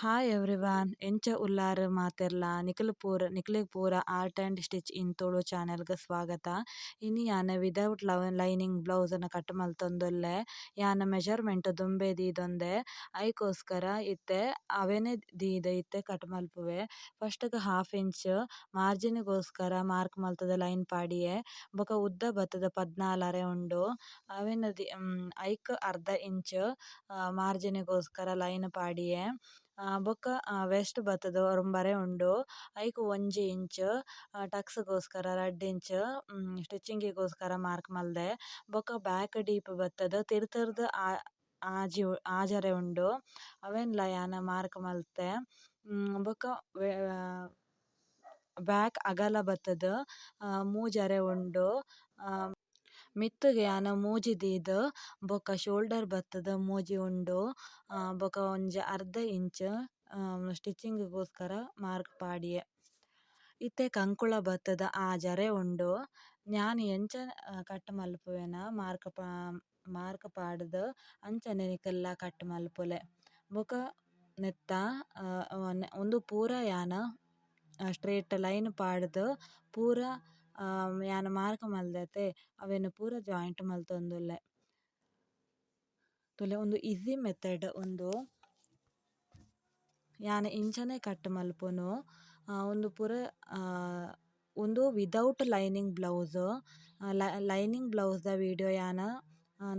Hi everyone, ಎಂಚ ಉಲ್ಲಾರ್ ಮಾತೆರ್ಲ? ನಿಕುಲು ಪೂರ ನಿಕ್ಲೆಗ್ ಪೂರ art and stitch in Tulu channel ಗ್ ಸ್ವಾಗತ. ಇನಿ ಯಾನ್ ವಿದೌಟ್ ಲೈನಿಂಗ್ ಬ್ಲೌಸ್ ನ್ ಕಟ್ ಮಲ್ತೊಂದುಲ್ಲೆ. ಯಾನ್ ಮೆಜರ್ಮೆಂಟ್ ದುಂಬೆ ದೀದೊಂದೆ, ಐಕೋಸ್ಕರ ಇತ್ತೆ ಅವೆನೆ ದೀದ್ ಇತ್ತೆ ಕಟ್ ಮಲ್ಪುವೆ. ಫಸ್ಟ್ ಗ್ ಹಾಫ್ ಇಂಚ್ ಮಾರ್ಜಿನ್ ಗೋಸ್ಕರ ಮಾರ್ಕ್ ಮಲ್ತುದು ಲೈನ್ ಪಾಡಿಯೆ. ಬೊಕ ಉದ್ದ ಬತ್ತುದು 14.5 ಉಂಡು, ಅವೆನ್ ಐಕ್ ಅರ್ಧ ಇಂಚ್ ಮಾರ್ಜಿನ್ ಗೋಸ್ಕರ ಲೈನ್ ಪಾಡಿಯೆ. ಬೊಕ ವೆಸ್ಟ್ ಬತ್ತುದು 9.5 ಉಂಡು, ಐಕ್ 1 ಇಂಚ್ ಟಕ್ಸ್ ಗೋಸ್ಕರ, 2 ಇಂಚ್ ಸ್ಟಿಚಿಂಗ್ ಗೋಸ್ಕರ ಮಾರ್ಕ್ ಮಲ್ದೆ. ಬೊಕ ಬ್ಯಾಕ್ ಡೀಪ್ ಬತ್ತುದು ತಿರ್ತುರ್ದು 6.5 ಉಂಡು, ಅವೆನ್ಲ ಯಾನ್ ಮಾರ್ಕ್ ಮಲ್ತೆ. ಬೊಕ ಬ್ಯಾಕ್ ಅಗಲ ಬತ್ತುದು 3.5 ಉಂಡು. ಮಿತ್ತುಗ್ ಯಾನ್ 3 ದೀದ್ ಬೊಕ ಶೋಲ್ಡರ್ ಬತ್ತುದು 3 ಉಂಡು, ಬೊಕ ಒಂಜಿ ಅರ್ಧ ಇಂಚ್ ಸ್ಟಿಚಿಂಗ್ ಗೋಸ್ಕರ ಮಾರ್ಕ್ ಪಾಡಿಯೆ. ಇತ್ತೆ ಕಂಕುಳ ಬತ್ತುದು 6.5 ಉಂಡು. ಯಾನ್ ಎಂಚ ಕಟ್ ಮಲ್ಪುವೆನ ಮಾರ್ಕ್ ಪಾಡ್ದು ಅಂಚನೆ ನಿಕುಲ್ಲ ಕಟ್ ಮಲ್ಪುಲೆ. ಬೊಕ ನೆತ್ತ ಉಂದು ಪೂರ ಯಾನ್ ಸ್ಟ್ರೇಟ್ ಲೈನ್ ಪಾಡ್ದು ಪೂರ ಯಾನ್ ಮಾರ್ಕ್ ಮಲ್ದತೆ ಅವೆನ್ ಪೂರ ಜಾಯಿಂಟ್ ಮಲ್ತೊಂದುಲ್ಲೆ. ತೂಲೆ ಉಂದು ಈಸಿ ಮೆಥಡ್ ಉಂದು. ಯಾನ್ ಇಂಚನೆ ಕಟ್ ಮಲ್ಪುನು. ಉಂದು ಪೂರ ಉಂದು without lining blouse. Lining blouse ದ ವಿಡಿಯೋ ಯಾನ್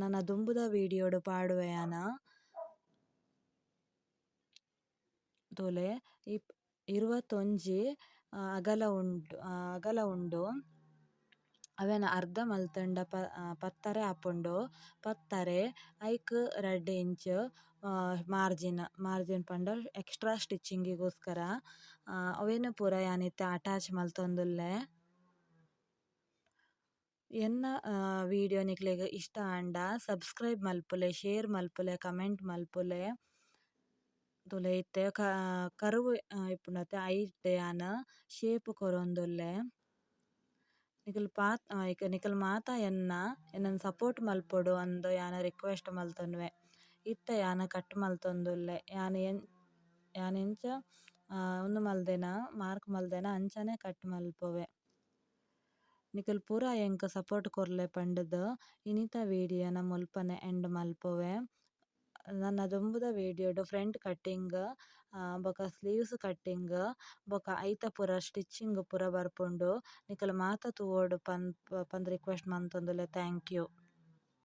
ನನ ದುಂಬುದ ವಿಡಿಯೋಡು ಪಾಡುವೆ ಯಾನ್. ತೂಲೆ 21 ಅಗಲ ಉಂಡು, ಅಗಲ ಉಂಡು. ಅವೆನ್ ಅರ್ಧ ಮಲ್ತುಂಡ 10.5 ಆಪುಂಡು. 10.5 ಐಕ್ 2 ಇಂಚ್ ಮಾರ್ಜಿನ್, ಮಾರ್ಜಿನ್ ಪಂಡ ಎಕ್ಸ್ಟ್ರಾ ಸ್ಟಿಚಿಂಗ್ ಗೋಸ್ಕರ. ಅವೆನ್ ಪೂರ ಯಾನ್ ಇತ್ತೆ ಅಟ್ಯಾಚ್ ಮಲ್ತೊಂದುಲ್ಲೆ. ಎನ್ನ ವಿಡಿಯೋ ನಿಕ್ಲೆಗ್ ಇಷ್ಟ ಆಂಡ ಸಬ್ಸ್ಕ್ರೈಬ್ ಮಲ್ಪುಲೆ, ಶೇರ್ ಮಲ್ಪುಲೆ, ಕಮೆಂಟ್ ಮಲ್ಪುಲೆ. ತೂಲೆ ಇತ್ತೆ ಕರ್ವ್ ಇಪ್ಪುನತೆ ಐಟ್ ಯಾನ್ ಶೇಪ್ ಕೊರೊಂದುಲ್ಲೆ. ನಿಕುಲು ಪಾತ್ ನಿಕುಲು ಮಾತ ಎನ್ನನ್ ಸಪೋರ್ಟ್ ಮಲ್ಪೊಡು ಅಂದ್ ಯಾನ್ ರಿಕ್ವೆಸ್ಟ್ ಮಲ್ತೊನ್ವೆ. ಇತ್ತೆ ಯಾನ್ ಕಟ್ ಮಲ್ತೊಂದುಲ್ಲೆ. ಯಾನ್ ಯಾನ್ ಎಂಚ ಉಂದು ಮಲ್ದೆನ, ಮಾರ್ಕ್ ಮಲ್ದೆನ ಅಂಚನೆ ಕಟ್ ಮಲ್ಪುವೆ. ನಿಕುಲು ಪೂರ ಎಂಕ್ ಸಪೋರ್ಟ್ ಕೊರ್ಲೆ ಪಂಡುದು ಇನಿತ ವಿಡಿಯೋನ ಮುಲ್ಪನೆ ಎಂಡ್ ಮಲ್ಪುವೆ. ನನ ದುಂಬುದ ವಿಡಿಯೋಡು ಫ್ರಂಟ್ ಕಟ್ಟಿಂಗ್ ಬೊಕ ಸ್ಲೀವ್ಸ್ ಕಟ್ಟಿಂಗ್ ಬೊಕ ಐತ ಪೂರ ಸ್ಟಿಚಿಂಗ್ ಪೂರ ಬರ್ಪುಂಡು. ನಿಕುಲು ಮಾತ ತೂವೊಡು ಪಂದ್ ರಿಕ್ವೆಸ್ಟ್ ಮಲ್ತೊಂದುಲ್ಲೆ. Thank you.